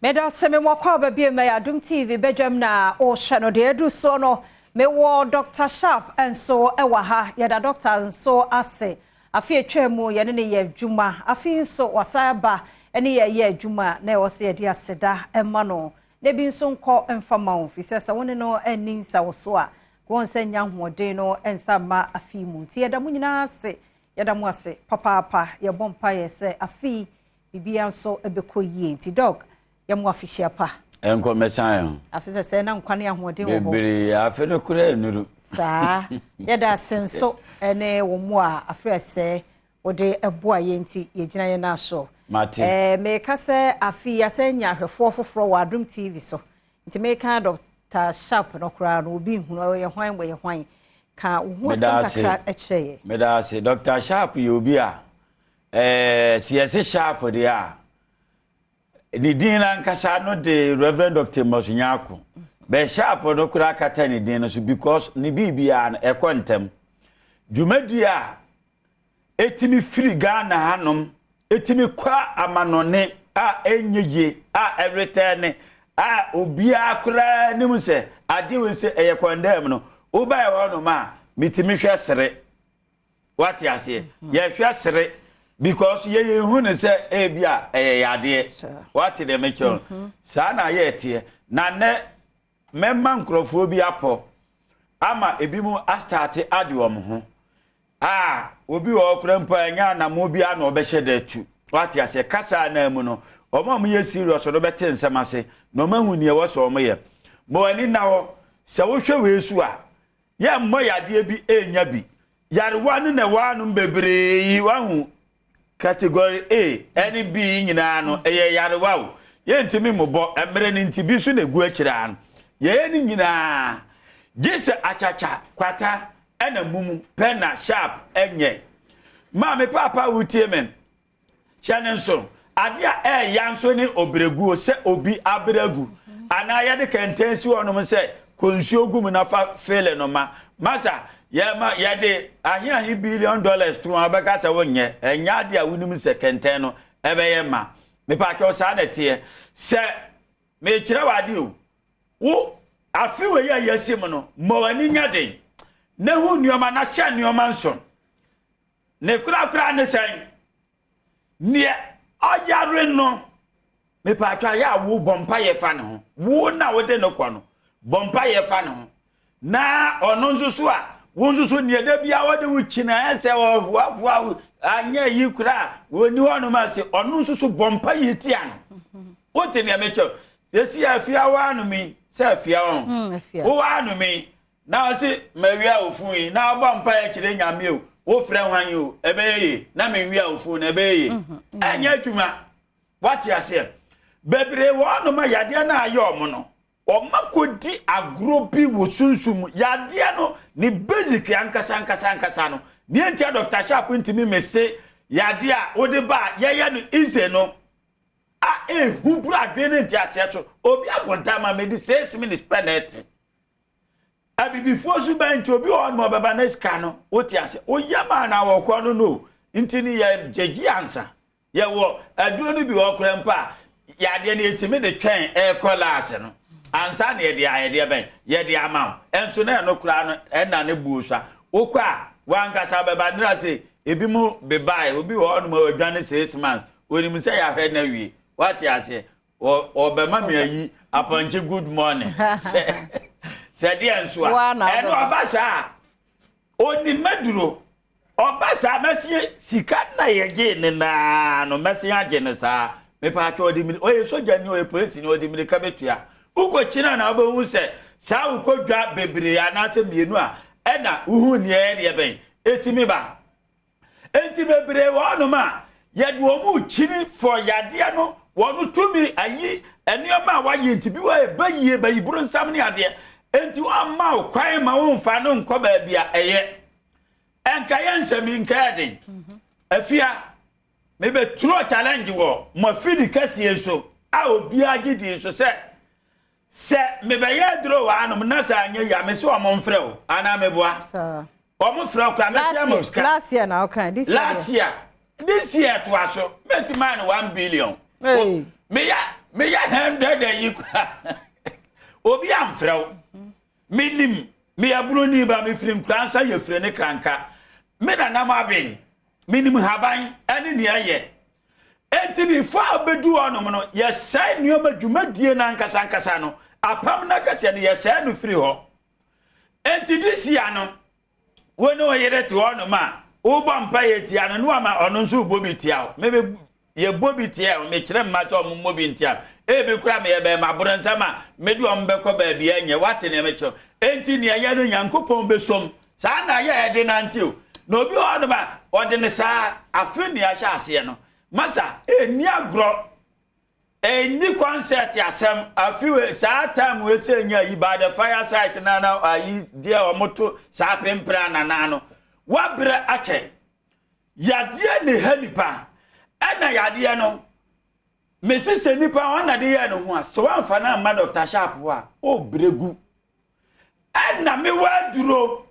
Meda ase me mo akɔ aba bio ma yɛ Adom TV badwam na wohwɛ no deɛ adu soɔ no mewɔ Doctor Sharp nso wɔ ha yɛda Doctor nso ase afe atwa mu yɛne ne yɛ adwuma afe nso wasan aba ne yɛ yɛ adwuma na ɛwɔ sɛ yɛde aseda ma no na ebi nso nkɔ mfa ma wo fi sɛ sɛ wo ne no ani nsa wɔ so a wɔn sɛ nya ahoɔden no nsa mma afe mu nti yɛda mo nyinaa ase yɛda mo ase papaapa yɛbɔ mpaeɛ sɛ afe biribiara nso bɛkɔ yie nti Doc yɛmo afihyia pa. Ɛnkɔ mɛsan ho. Afe sɛ sɛ na nkwa ne ahoɔden wɔ hɔ. Bebree afe no koraa nnuru. Saa yɛda ase nso ne wɔn mu a afe ɛsɛ wɔde ɛboa yɛn nti yɛgyina yɛn nan so. Mate. Ɛɛ meka sɛ afe yi asɛ nya ahwɛfoɔ foforɔ wɔ Adom TV so nti meka Dr. Sharp no koraa no obi nhunu ɔyɛ hwan wɔyɛ hwan ka wo ho asɛm kakra kyerɛ yɛ. Meda ase. Dr. Sharp yɛ obi a ɛɛ sɛ yɛse Sharp deɛ a ne din no ankasa no de Reverend Dr. Amos Nyarko. Bɛ Sharp no koraa kata ne din no so because ne biribiara no ɛkɔ ntɛm. Dwumadie a ɛtumi firi Ghana hanom ɛtumi kɔ amanɔne a ɛnyɛ yie a ɛretɛne a obiara koraa nim sɛ adeɛ wei sɛ ɛyɛ kɔndɛm no wobaɛ hɔnom a metumi hwɛ sere. Wate aseɛ? Yɛhwɛ sere because yɛyɛ hu ne sɛ ebi a ɛyɛ yadeɛ. Wate deɛ mekyerɛ no? Mm-hmm. Saa na ayɛ ɛteɛ. Na nɛ mɛma nkurɔfoɔ bi apɔ ama ebi mu astate ade wɔn ho. A obi wɔ hɔ koraa mpo a ɛnyɛ anammɔn bi a na ɔbɛhyɛ da atu. Wate aseɛ? Kasa anaa mu no, wɔn a wɔyɛ serious no bɛte nsɛm ase na wɔahu nea ɛwɔ sɛ wɔyɛ. Ma w'ani nna hɔ. Sɛ wohwɛ wei so a, Yɛmmɔ yadeɛ bi ɛnya bi. Yarewa no na ɛwɔ anom bebree yi wahu category A ɛne B yi nyinaa no ɛyɛ yarewa o. Yɛntumi mmobɔ mmerɛ no nti bi nso na ɛgu akyire ara no. Yɛyɛ no nyinaa gye sɛ akyakya, kwata ɛna mumu pɛ na sharp ɛnyɛ. Maame paapa wotie me. Hyɛ no nso, ade a ɛyɛ nso ne ɔbrɛguo, sɛ obi abrɛ agu, anaa yɛde kɛntɛn si hɔnom sɛ kɔ nsuo gu mu na fa fele no ma. Masa, yɛma yɛde ahe ahe billion dollars to a wobɛka sɛ wonyɛ. Ɛnyɛ ade a wonim sɛ kɛntɛn no ɛbɛyɛ ma. Mepaakyɛw saa na ɛteɛ. Sɛ mekyerɛ wo ade o, wo afe wei a yɛasi mu no, ma w'ani nyɛ den na hu nneɛma na hyɛ nneɛma nso. Ne korakora ne sɛn? Neɛ ɔyare no, mepatwa yɛ a wo bɔ mpa yɛ fa ne ho. Wo na wode no kɔ no, bɔ mpa yɛ fa ne ho. Na ɔno nso so a, wo nso so neɛ da bia wɔde wo kyina ɛsɛ ɔhoahoa wo anyɛ yi koraa wɔni hɔnom ase ɔno nso so bɔ mpa yɛ tia no. Wote neɛ mekyɛ sɛsi afia wɔ anomi sɛ afia wɔn. Mm, Wowɔ anomi Na ɔse mawia wo fon yi na ɔbɔ mpaeɛ kyerɛ Nyame o, wofrɛ hwan o, ɛbɛyɛ ye, na menwia wo fon no ɛbɛyɛ ye. Mhm. Ɛnyɛ adwuma. Wate aseɛ? Bebree wɔ hɔnom a yadeɛ no a ayɛ ɔmo no, ɔma kɔdi agorɔ bi wɔ sunsum mu. Yadeɛ no, ne basic ankasa ankasa ankasa no, neɛ nti a Dr. Sharp ntumi mese yadeɛ a wode ba a yɛyɛ no easy no, a ehu boro adwene ne nteaseɛ so. Obi abɔ dam a mede 6 minutes pɛ na ɛte. Abibifoɔ suban nti obi wɔ hɔ nom ɔbɛba ne sika no wote ase woyɛ maa na wɔkɔ no no nti no yɛ gyegye ansa yɛwɔ aduro no bi wɔ koraa mpo a yadeɛ no yɛtumi de twɛn ɛrekɔ laase no ansa na yɛde ayɛdeɛ bɛn yɛde ama wo ɛnso na ɛno koraa no ɛna ne buo so a wokɔ a wankasa bɛba nnora sɛ ebi mu bebae obi wɔ hɔ nom a wadwane 6 months onim sɛ yɛahwɛ no awie wate aseɛ ɔbɛma me ayi apɔnkye good morning sɛ sɛ deɛ nso a ɛno ɔba saa onim maduro ɔba saa mɛsi sika na yɛgye ne naa no mɛsi agye ne saa mepɛ atwa ɔde miri ɔyɛ sogya ni ɔyɛ polisi ni ɔde mirika bɛtua wokɔ kyina na wobɛhu sɛ saa wokɔ dwa bebree anaasɛ mmienu a ɛna wohu nea ɛdeɛ bɛn ɛtumi ba. Enti bebree wɔ hɔnom a yɛde wɔn rekyini fɔ yadeɛ no, wɔn tumi ayi nneɛma a wɔayɛ nti bi wɔ ɛbɛyie bɛyiboro nsam ne adeɛ. Enti wɔmma wo kwan ma womfa no nkɔ baabi a ɛyɛ. Ɛnka yɛ nsɛm yi nka ɛden. Afia, mebɛturo challenge wɔ mo afidi kɛseɛ so a obiara gye di nso sɛ sɛ mebɛyɛ aduro wɔ anom na sɛ anyɛ yi a mese wɔn mfrɛ wo anaa meboa. Wɔn frɛ kora mɛsi ama sika. Last year na ɔka this year. Last year, this year to aso mɛti maa no 1 billion. Meyɛ. Meyɛ 100 ayi koraa. Obi amfrɛ wo. Menim, meyɛ buroni ba, mefiri Nkoransa yɛfiri ne Kranka. Me nanam aben, menim haban ne nea ɛyɛ. Enti before a wobɛdu hɔnom no, yɛsɛe nneɛma dwumadie no ankasa ankasa no, apam no akɛseɛ no, yɛsɛe no firi hɔ. Enti this year no, wo ne wo yere te hɔnom a, wobɔ mpaeɛ tia no, na wama ɔno nso rebɔ bi tia wo. Mebe yɛbɔ bi tia wo, mekyerɛ mma sɛ ɔmo mmɔ bi ntia. Ebi koraa meyɛ bɛrima borɔnsam a, mede ɔmo bɛkɔ baabi ɛnyɛ, wate nea mekyerɛ. Enti nea ɛyɛ no Nyankopɔn bɛsom. Saa na ayɛ a ɛde nante o. Na obi wɔ hɔnom a, ɔde ne saa afe nea ahyɛ aseɛ no. Masa, ɛnni agorɔ. Ɛnni concert asɛm. Afe wei, saa time wei sɛ ɛnya ayi by the fire site na na ayi deɛ wɔto saa pempere anana no. Wabrɛ akyɛ. Yadeɛ ne ha nipa. Ɛna yadeɛ no, mesi sɛ nipa ɔna de yɛ ne ho a, sɛ wamfa no amma Dr. Sharp hɔ a, ɔbrɛ gu. Ɛna mewɔ aduro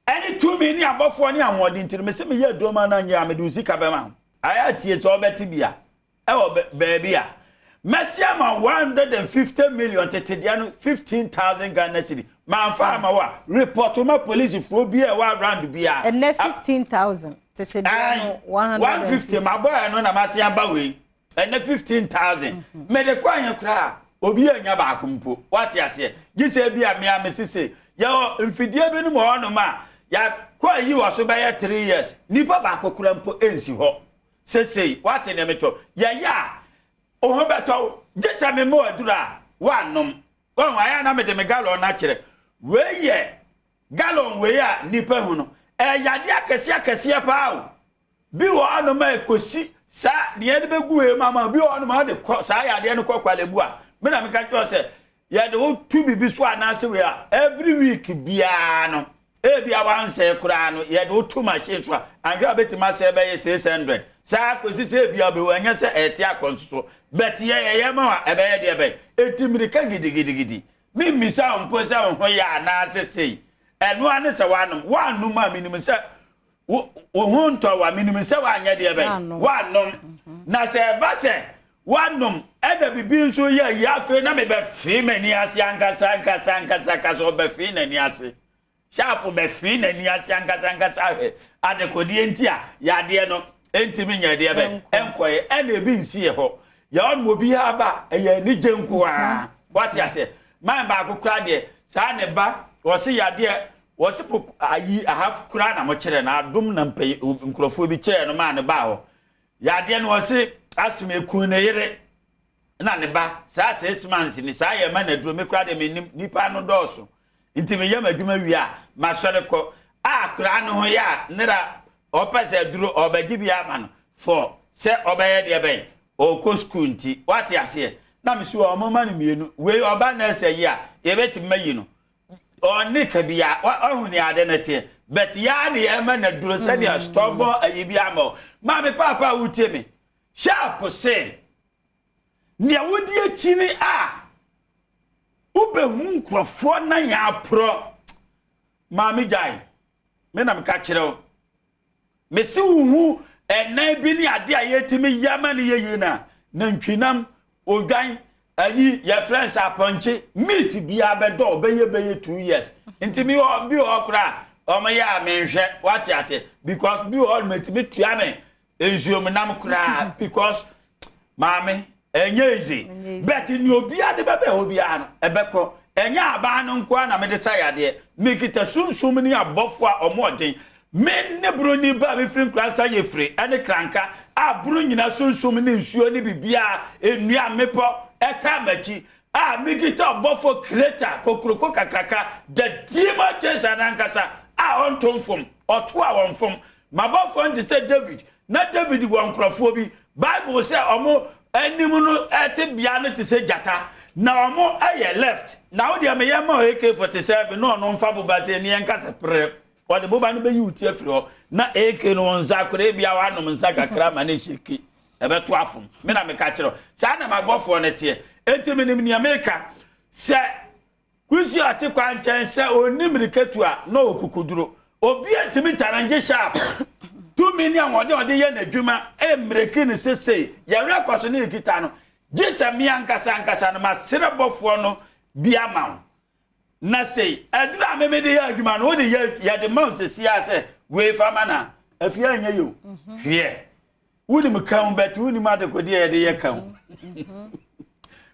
ɛne tumi ne abɔfoɔ ne ahoɔden nti no mese meyɛ aduro ma no anyɛ a mede wo sika bɛma wo. Ayɛ atie sɛ wobɛte bi a ɛwɔ baabi a mɛsi ama 150 million tete deɛ no 15,000 Ghana cedi mamfa ama wo a report ma polisifoɔ bi a ɛwɔ around bi a. Ɛnɛ 15,000 tete deɛ no 150 mabɔ ɛno na mase aba wei. Ɛnɛ 15,000 mede kɔ ahe koraa obi anya baako mpo wate aseɛ gye sɛ bi a mea me sese yɛwɔ mfidie bi no mu hɔnom a yɛakɔ ayi wɔ so bɛyɛ 3 years nipa baako koraa mpo ɛnsi hɔ sesei wate ne metɔ yɛyɛ a wo ho bɛtɔ gye sɛ me mɔ aduru a woanom wɔn ayɛ na mede me gallon no akyerɛ wei yɛ gallon wei a nipa hu no ɛyɛ yadeɛ akɛseɛ akɛseɛ paa o. Bi wɔ hɔnom a ɛkɔsi saa deɛ yɛde bɛgu wei mu ama bi wɔ hɔnom a wɔde kɔ saa yadeɛ no kɔ kwalebu a me na meka kyerɛ sɛ yɛde wo to biribi so anaasɛ wei a every week biara no ebi a wansɛe koraa no yɛde wo to machine so a anhwɛ a bɛtumi asɛe bɛyɛ 600 saa kɔsi sɛ ebi a bɛwu ɛnyɛ sɛ ɛte akɔ nso so bɛte yɛ yɛyɛ ma wa ɛbɛyɛ deɛ bɛyɛ ɛti mmirika gidigidigidi memmisa wo mpo sɛ wo ho yɛ anaasɛ sei ɛno ara ne sɛ woanom woanom a menim sɛ wo ho ntɔ wa menim sɛ woanyɛ deɛ bɛn woanom mhm. Na sɛ ɛba sɛ woanom ɛna biribi nso yɛ yi afei na mebɛfee m'ani ase ankasa ankasa ankasa kasa ɔbɛfee n'ani ase sharp bɛfee n'ani ase ankasa ankasa ahwɛ adekodeɛ nti a yadeɛ no ntumi nyɛ deɛ bɛn ɛnkɔyɛ ɛna ebi nsi yɛ hɔ yɛ ɔnom obiara ba ɛyɛ anigye nko ara wate aseɛ man baako koraa deɛ saa ne ba wɔse yadeɛ Wɔse mo ayi aha koraa na mo kyerɛ no adom na mpɛ nkurɔfoɔ bi kyerɛ no maa ne baa hɔ yadeɛ no wɔse asem ekun ne yere na ne ba saa 6 months ni saa yɛ ma na duro me koraa deɛ menim nipa no dɔɔso nti meyɛ m'adwuma wie a masɔre kɔ a koraa no ho yɛ a nera ɔpɛ sɛ duro ɔbɛgye bi ama no fɔ sɛ ɔbɛyɛ deɛ bɛn ɔkɔ sukuu nti wate aseɛ na mesi wɔ ɔmo ma no mmienu wei ɔba nɛɛsɛ yi a yɛbɛtumi mayi no ɔne ka bi a ɔhu ne ade no teɛ but yaa ne yɛma na duro sɛdeɛ stɔbɔ ayi bi ama o maame paapa a wotie me sharp se nea wodi akyi ne a wobɛhu nkurɔfoɔ na yɛn aporɔ maame gyae me na meka kyerɛ wo mesi wo hu ɛnan bi ne ade a yɛtumi yɛ ama no yɛyie no a nantwinam odwan ayi yɛfrɛ sɛ apɔnkye meat biara bɛdɔ bɛyɛ bɛyɛ 2 years nti mi wɔ bi wɔ hɔ koraa ɔmo yɛ a menhwɛ wate ase because bi wɔ hɔ no metumi tua me nsuom nam koraa because maame ɛnyɛ easy but ni obiara de bɛbɛ hɔ biara no ɛbɛkɔ ɛnyɛ abaa no nko ara na mede sa yadeɛ mekita sunsum ne abɔfo a ɔmo ɔden me ne buroni ba a mefiri Nkoransa yɛ firi ɛne Kranka a buru nyina sunsum ne nsuo ne biribiara nnua mmepɔ ɛtaa m'akyi a mekita ɔbɔfo kreta kokuroko kakraka the demon chaser n'ankasa a ɔnto mfom ɔto a wɔmfom mabɔfoɔ nte sɛ David na David wɔ nkurɔfoɔ bi Bible sɛ ɔmo anim no ɛte bea no te sɛ gyata na ɔmo ɛyɛ left na wo deɛ meyɛ ma AK 47 na ɔno mfa boba sɛ ni ɛnka sɛ prɛ ɔde boba no bɛyi wo ti afiri hɔ na AK no wɔn nsa akora ebia wanom nsa kakra ma ne hyɛki ɛbɛto afom me na meka kyerɛ saa na mabɔfoɔ no teɛ enti menim nea meka sɛ kusi ɔte kwan nkyɛn sɛ ɔnni mmirikatu a na ɔwɔ kukuduro obi ntumi challenge Sharp tumi ne ahoɔden a ɔde yɛ n'adwuma mmiriki no sesei yɛwerɛ kɔ so ne yɛkita no. Gye sɛ me ankasa ankasa no masrɛ bɔfoɔ no bi ama wo. Na sei, aduru a me mede yɛ adwuma no, wode yɛ yɛde ma wo sɛsi a sɛ wei fa ma na afie anyɛ yio. Hweɛ. Wonim ka ho bɛte wonim adekodeɛ a yɛde yɛ ka ho.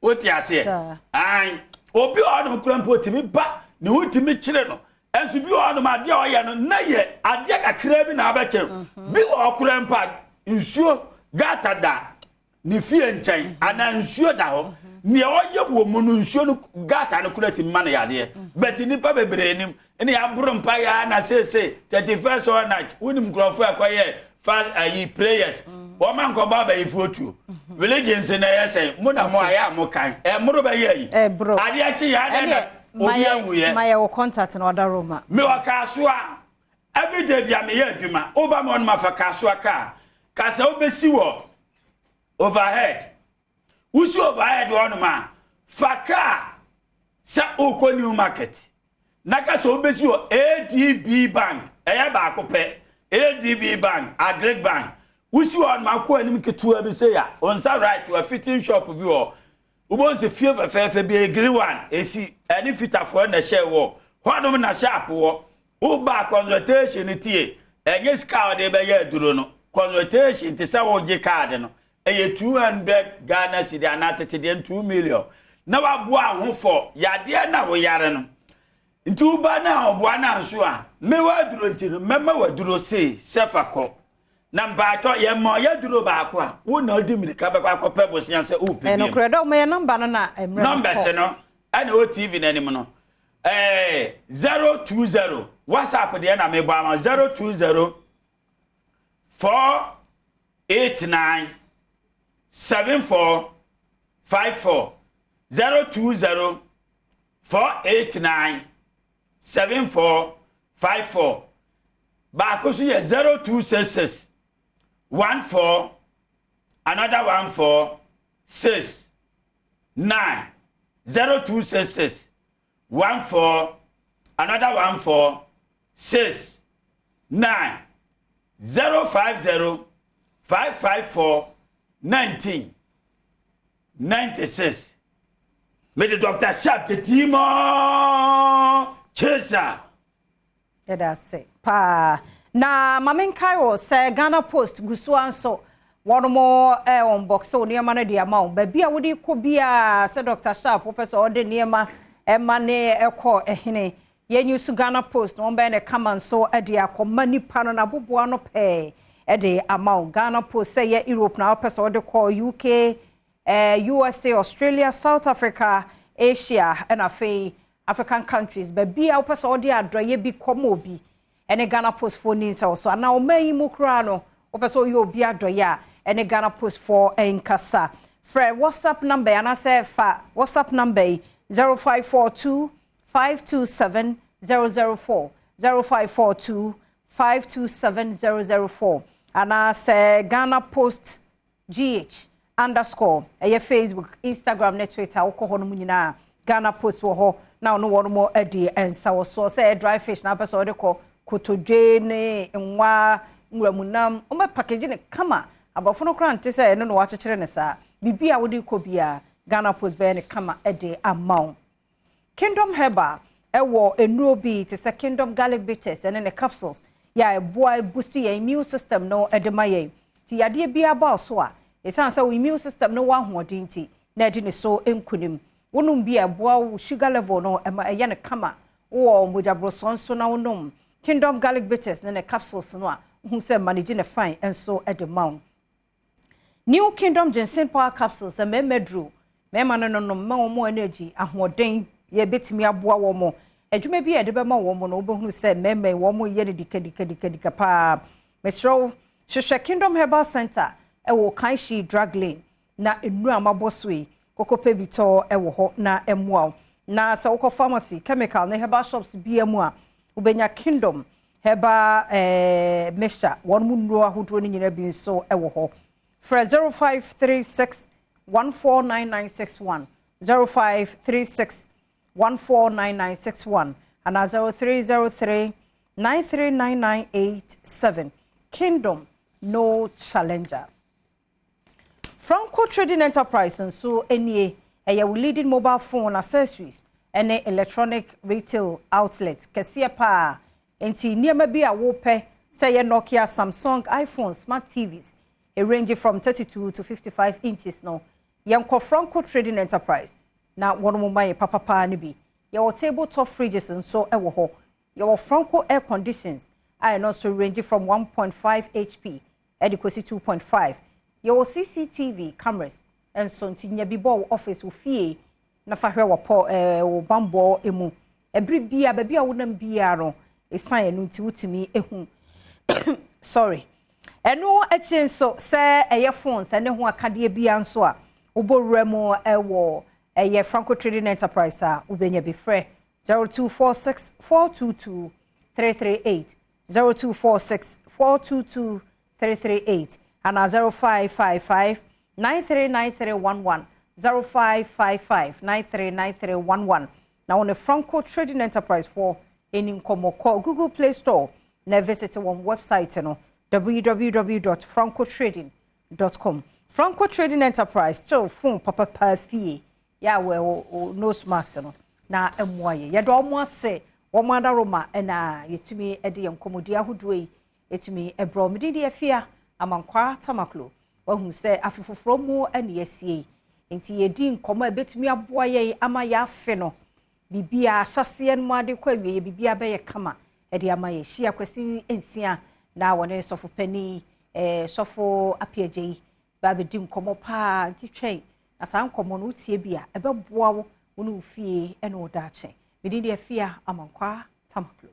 Wote aseɛ? Ae. Obi wɔ hɔnom kura mpo otumi ba ne ho tumi kyere no. Ɛnso bi wɔ hɔnom adeɛ a ɔyɛ no na yɛ adeɛ kakraa bi na abɛkyere. Bi wɔ hɔ kura mpo a nsuo gata da ne fie nkyɛn mhm. anaa nsuo da hɔ nea ɔyɛ wɔ mu no nsuo no gata no kura ti ma no yadeɛ bɛti nipa bebree nim ɛna yɛaboro mpa yɛ na seesei 31st all night wonim nkurɔfoɔ a ɛkɔyɛ fast ayi prayers wɔn ma nkɔbɔ abayifoɔ tuo religions na ɛyɛ sɛn mo na mo ayɛ a mo kan ɛmoro bɛyɛ yi adeɛ kye yɛ adeɛ na obi ahu yɛ. Ma yɛ wɔ contact na ɔda roma. Mi wɔ Kasoa everyday bia meyɛ adwuma woba ma ɔnom afa Kasoa kaa kasa wobɛsi wɔ overhead wosi overhead hɔnom a fa kaa sɛ wokɔ new market na ka sɛ wobɛsi wɔ adb Bank, ɛyɛ baako pɛ, ADB Bank, Agric Bank. Wosi hɔ nom akɔ anim ketewa bi sɛ ya wo nsa right wɔ fitting shop bi wɔ wobɛhu sɛ fie fɛfɛɛfɛ bi ɛyɛ green one ɛsi ɛne fitafoɔ na ɛhyɛ wɔ hɔnom na shop wɔ. Woba consultation no tie, ɛnyɛ sika a wɔde bɛyɛ aduro no. Consultation te sɛ wogye card no, ɛyɛ 200 Ghana cedi anaa tete deɛ 2 million na waboa ho fɔ yadeɛ na woyare no. Nti woba na ɔboa no anso a, mewɔ aduro nti no mɛma waduro sei sɛ fa kɔ. Na mpaatɔ yɛma ɔyɛ duro baako a, wo na ɔdi mmirika bɛkɔ akɔpɛ bosea sɛ wopɛ bi. Ɛnokorɛ dɛ ɔmo yɛ nɔmba no na mmerɛ no kɔ. Nɔmbɛs no ɛna ɛwɔ TV no anim no. Ɛɛ 020 WhatsApp deɛ na mebɔ ama 020 489 74 54 020 489 74 54 baako so yɛ 0266 14 another 14 6 9 0266 14 another 14 6 9 050 554 19 96. Mede Dr. Sharp tetii mɔ kyesa. Yɛda ase paa. Na ma menkae wɔ sɛ Ghana Post gu so ara nso wɔn mo eh, unbox wo nneɛma no de ama wo. Baabi a wode kɔ biara sɛ Dr. Sharp wopɛ sɛ ɔde nneɛma ɛma ne ɛkɔ ɛhene. Yɛn use Ghana Post na wɔn bɛyɛ ne kama nso de akɔma nipa no n'aboboa no pɛɛ de ama wo. Ghana Post sɛ yɛ Europe na wopɛ sɛ ɔde kɔ UK, eh, USA, Australia, South Africa, Asia ɛna afei African countries baabi a wopɛ sɛ wode adɔeɛ bi kɔma obi ɛne Ghana Post foɔ ni nsa wɔ so anaa ɔman yi mu koraa no wopɛ sɛ woyɛ obi adɔeɛ a ɛne Ghana Post foɔ nkasa. Frɛ WhatsApp number yi anaasɛ fa WhatsApp number yi 0542 527 004 0542 527 004 anaasɛ Ghana Post GH underscore ɛyɛ Facebook, Instagram ne Twitter wokɔ hɔ nom nyinaa Ghana Post wɔ hɔ na ɔno wɔn mo adi nsawɔsoɔ sɛ ɛyɛ dry fish na apɛ sɛ ɔde kɔ kotodwe ne nwa nwuramunam wɔn bɛ package ne kama aborɔfo no koraa nte sɛ ɛno na wɔakyekyere ne saa biribi a wode kɔ biara Ghana Post bɛyɛ ne kama de ama wo. Kingdom Herbal wɔ nnuro bi te sɛ Kingdom Garlic Bitters ne ne capsules yɛ a ɛboa boost yɛn immune system no de ma yɛn. Nti yadeɛ biara ba wo so a, ɛsiane sɛ wo immune system no wɔ ahoɔden nti, na ɛdi ne so nkunim. Wonom bi a ɛboa wo sugar level no ma ɛyɛ no kama. Wowɔ mogyaborosoɔ nso na wonom Kingdom Garlic Bitters ne ne capsules no a, wohu sɛ manage ne fine nso de ma wo. New Kingdom Ginseng Power Capsules, mmarima aduro. Mmarima no nonom ma wɔn energy, ahoɔden, yɛbɛtumi aboa wɔn. Adwuma bi a yɛde bɛma wɔn no, wobɛhunu sɛ mmarima yi wɔn yɛ no dikadikadikadika paa. Mesrɛ wo, hwehwɛ Kingdom Herbal Center ɛwɔ Kanshi Drug Lane na nnuro a mabɔ so yi, kɔkɔpɛ bi tɔ ɛwɔ hɔ na ɛmmoa wo. Na sɛ wokɔ pharmacy, chemical ne herbal shops biara mu a, wobɛnya Kingdom Herbal eh, mixture, wɔn mu nnuro ahodoɔ no nyinaa bi nso wɔ hɔ. Frɛ 0536 149961, 0536 149961 anaa 0303 939987. Kingdom, no challenger. Franco Trading Enterprise nso nie, ɛyɛ wo leading mobile phone accessories ɛne electronic retail outlet kɛseɛ paa. Nti nneɛma bi a wopɛ sɛ yɛ Nokia, Samsung, iPhone, smart TVs, a range from 32 to 55 inches no, yɛnkɔ Franco Trading Enterprise na wɔn mo ma yɛ papapaa no bi. Yɛwɔ table top fridges nso wɔ hɔ. Yɛwɔ Franco air conditions a ɛno nso range from 1.5 HP ɛde kɔsi 2.5. Yɛwɔ CCTV cameras nso, nti nya bi bɔ wɔ office, wɔ fie, na fa hwɛ wɔ pɔ wɔ bambɔ mu. Ɛbere bia baabi a wonam biara no, ɛsan ɛno nti wotumi ehu. Sorry. Ɛno akyi nso, sɛ ɛyɛ phones ɛne ho akadeɛ bia nso a wobɔ wura mu ɛwɔ ɛyɛ Franco Trading Enterprise a, wobɛnya bi. Frɛ 0246 422 338, 0246 422 338, ana 0555 939311, 0555 939311, na wɔne Franco Trading Enterprise for ɛni nkɔmmɔ. Kɔ Google Play Store na visit wɔn website no, www.francotrading.com. Franco Trading Enterprise still phone papapa fie yɛ a wɔ nose mask no na mmoa yɛ. Yɛde wɔn ase, wɔn adaroma, ɛna yɛtumi de yɛn nkɔmmɔdi ahodoɔ yi yɛtumi ɛbrɛ wɔn de afia Amankwaa Tamaklo. Wahu sɛ afe foforɔ mu ɛna yɛasie yi, nti yɛdi nkɔmmɔ a ɛbɛtumi aboa yɛn ama yɛafe no biribiara ahyɛseɛ no mu ade kɔ awie, biribiara bɛyɛ kama ɛde ama yɛ. Hyia Kwasi Nsia na wɔne sɔfo panin sɔfo Apiagye yi ba abɛdi nkɔmmɔ paa, nti twɛn na saa nkɔmmɔ no wotie bi a, ɛbɛboa wo, wo ne wo fie ɛne wo daakye. Mede deɛ afia Amankwaa Tamaklo.